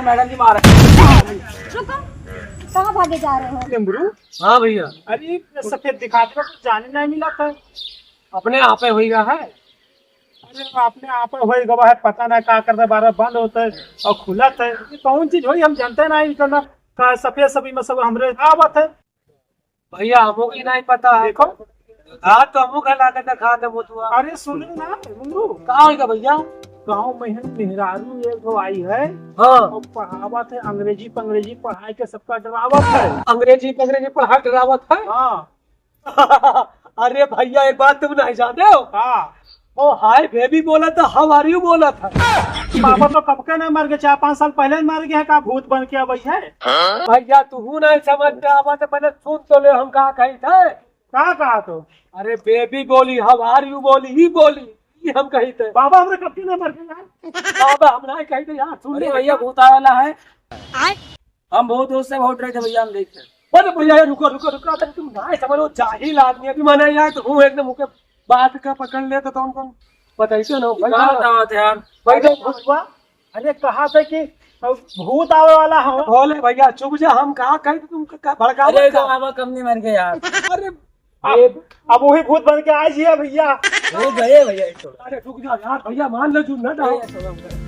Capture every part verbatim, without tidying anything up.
मैडम जी मार। रुको, कहाँ भागे जा रहे हो? निमरू। हाँ भैया। अरे, सफेद दिखात बा, कुछ जाने नहीं मिला था। अपने आप है भैया है। अरे, अपने आप होई गवा है, पता नहीं का करता, बार बंद होता है और खुलत है। ये कौन चीज होई, हम जानते नहीं, इतना का सफेद सफेद में सब हमरे आवत है। भैया, हमको ही नहीं पता है। देखो। हाँ, तो हमको घर लाके दिखा दे वो तो। अरे, सुनो ना, सुनो। का होई गा भैया? गाँव में है, मेहरारू एक ठो आई है। हाँ। और पढ़ावत है, अंग्रेजी पंग्रेजी पढ़ाई के सबका डरावत है। अंग्रेजी पंग्रेजी पढ़ा डरावत है? हाँ। अरे भैया, एक बात तुम नहीं जाने हो? हाँ। ओ हाय बेबी बोला था, हाउ आर यू बोला था। बाबा तो कब के ना मर गए, चार पाँच साल पहले मर गए हैं, का भूत बन के अब है? भैया, तू नहीं समझ में आवा तो पहले सुन तो ले, हम का कही थे। का कहा तो? अरे बेबी बोली, हाउ आर यू बोली, ही बोली, ही हम कही थे। बाबा हमरे कब के ना मर गए यार। बाबा हम नहीं कही थे यार, सुन अरे ले। भैया, भूत आने वाला है। हम बहुत जोर से भौंक रहे थे भैया, हम देख के। अरे भैया, रुको, रुको, रुको, अरे तुम ना समझो, जाहिल आदमी, अभी मैंने यहाँ तो हूँ एकदम होके बात का पकड़ ले तो तुम, तुम बताइए ना, भाई, कहाँ बताओ थे यार? भाई, तो भूतवा, अरे कहा था कि भूत आवे वाला हो। बोले भैया, चुप जा, हम कहा कहीं तो तुम का भड़कावत अरे, का? बाबा कम नहीं मर गए यार। अरे अब, अब वही भूत बन के आ जिया भैया। हो गए भैया, ये छोड़ो। अरे रुक जा यार, भैया मान लो, झूठ ना डालो। भैया, छोड़ो, छोड़ो।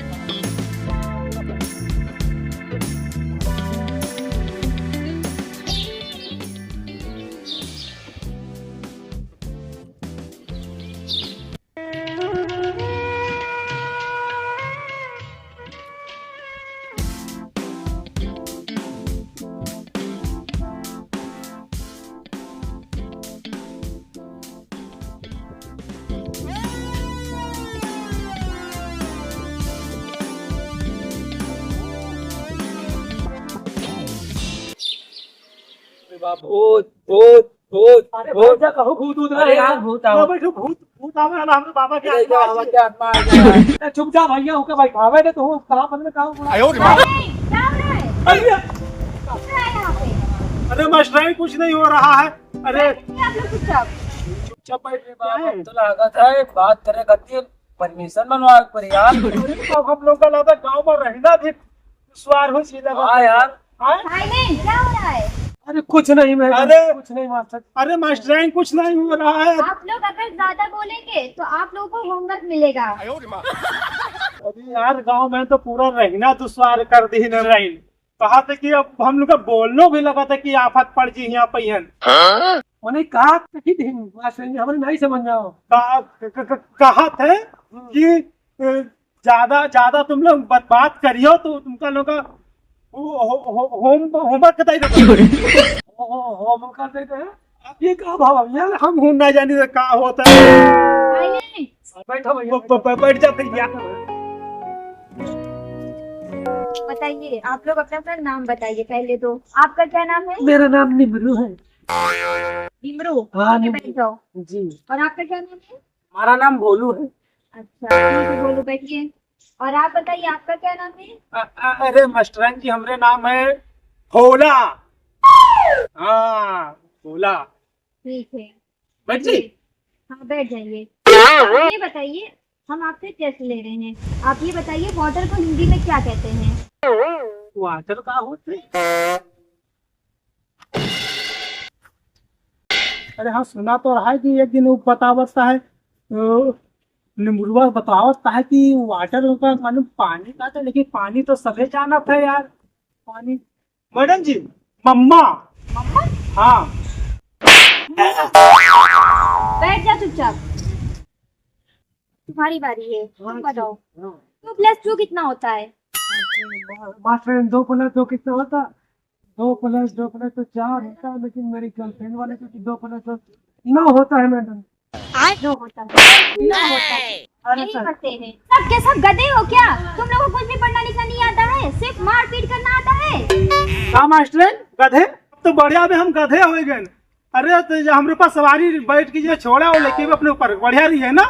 अरे बाप, भूत, भूत, भूत, अरे भूत। भूत जा, कहूँ भूत, भूत अरे ना यार, यार। भूत आओ। ना बैठो, भूत, भूत आवे ना, हमरे बाबा के अरे आत्मा बाबा आई है। के आत्मा आ गया। ए, चुप जा भैया, ओके बैठावे दे, तो कहाँ बन में कहाँ हुआ? आयो रे बाप। अरे, क्या हो रहा है? अरे, क्या हो रहा है यहाँ पे? अरे मास्टराइन, कुछ नहीं हो रहा है। अरे। बैठ जाइए आप लोग चुपचाप। चुपचाप बैठ रहे बाप, क्या है? अब तो लागत है, बात करे खातिर परमिशन बनवावे के पड़ी यार। अरे, तो हम लोग का लगता है गाँव में रहना भी दुश्वार हो सीधा बात। हाँ यार। हाँ? साइलेंट, क्या हो रहा है? अरे कुछ नहीं मैडम, अरे, कुछ नहीं मास्टर। अरे मास्टराइन, कुछ नहीं हो रहा है। आप लोग अगर ज्यादा बोलेंगे तो आप लोगों को होमवर्क मिलेगा। अरे यार, गांव में तो पूरा रहना दुश्वार कर दी न रही। कहा था कि अब हम लोग का बोलनो भी लगा था कि आफत पड़ जी यहाँ पे हन। हाँ? उन्हें कहा कही दिन मास्टराइन, हमने नहीं समझ में आओ। कहा, क-, क-, क-, कहा थे कि, अ, ज्यादा, ज्यादा तुम लोग बत-, बात करियो तो तुमका लोग का हो-, हो-, हो-, होम, होमवर्क बताई देते। हो-, हो-, होमवर्क कर देते हैं। अब ये का भाव है यार? हम हूँ ना जानी तो का होता है। नहीं, नहीं, नहीं। बैठो भैया, ब-, ब-, ब-, बैठ जा भैया। बताइए, आप लोग अपना, अपना नाम बताइए पहले तो। आपका क्या नाम है? मेरा नाम निमरू है। निमरू? हाँ, ओके, निमरू। बैठ जाओ। जी। और आपका क्या नाम है? हमारा नाम भोलू है। अच्छा, ठीक है, भोलू, बैठिए। और आप बताइए, आपका क्या नाम है? अ-, अ-, अरे मास्टराइन जी, हमरे नाम है भोला। हाँ, भोला। ठीक है। बैठ जी। बैठिए। हाँ, बैठ जाइए। आप ये बताइए, हम आपसे टेस्ट ले रहे हैं। आप ये बताइए, वाटर को हिंदी में क्या कहते हैं? वाटर का होते? अरे हाँ, सुना तो रहा है कि एक दिन वो बतावत है, अ, निमरुआ बतावत है कि वाटर का मालूम पानी का था, लेकिन पानी तो सभे जानत है यार, पानी। मैडम जी, मम्मा। मम्मा? हाँ। बैठ जा चुपचाप। तुम्हारी बारी है, तुम हाँ, बताओ। हाँ। टू प्लस टू कितना होता है? मा-, मास्टर, दो प्लस दो कितना होता? दो प्लस दो प्लस तो चार होता है, लेकिन मेरी गर्लफ्रेंड वाले को तो दो प्लस दो नौ होता है मैडम। नौ होता है। नौ होता है। अरे यही सर। पढ़ते हैं। सब के सब गधे हो क्या? तुम लोगों को कुछ भी पढ़ना लिखना नहीं आता है, सिर्फ मारपीट करना आता है। का मास्टर, गधे? तो बढ़िया, अभी हम गधे हो गए। अरे, तो ये हमरे पास सवारी बैठ के ये छोड़ा और लेके भी अपने ऊपर बढ़िया रही है ना?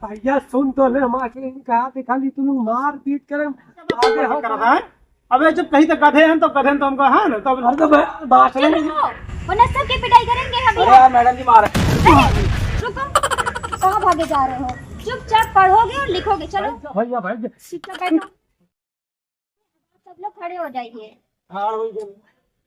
भैया, सुन तो ले, हम आके कहा कि खाली तुम लोग मार पीट करें, आगे हम कर रहा है। अबे, जब कहीं तो गधे हैं, तो गधे तो हमको, हाँ ना, तो अरे, तो मैं बात नहीं। चलो, वरना सबकी पिटाई करेंगे हम अरे यहाँ। यार, मैडम जी मार। अरे, रुको, कहाँ भागे जा रहे हो? चुपचाप पढ़ोगे और लिखोगे, चलो। भैया, भैया। चुपचाप बैठो। आप लोग खड़े हो जाइए। हाँ, हो गए।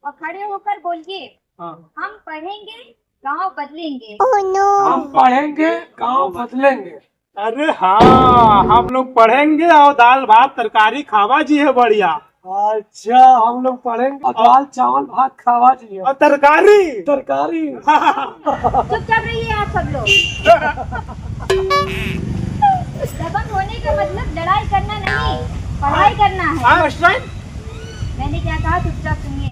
और खड़े होकर बोलिए, हाँ। हम पढ़ेंगे, गांव बदलेंगे। Oh no! हम पढ़ेंगे, गांव बदलेंगे। अरे हाँ, हम लोग पढ़ेंगे और दाल भात तरकारी खावा जी है बढ़िया। अच्छा, हम लोग पढ़ेंगे और दाल चावल भात खावा जी है। और तरकारी। तरकारी। चुपचाप रहिए आप सब लोग। दबंग होने का मतलब लड़ाई करना नहीं, पढ़ाई करना है। हाँ, मास्टर। मैंने क्या कहा, चुपचाप सुनिए।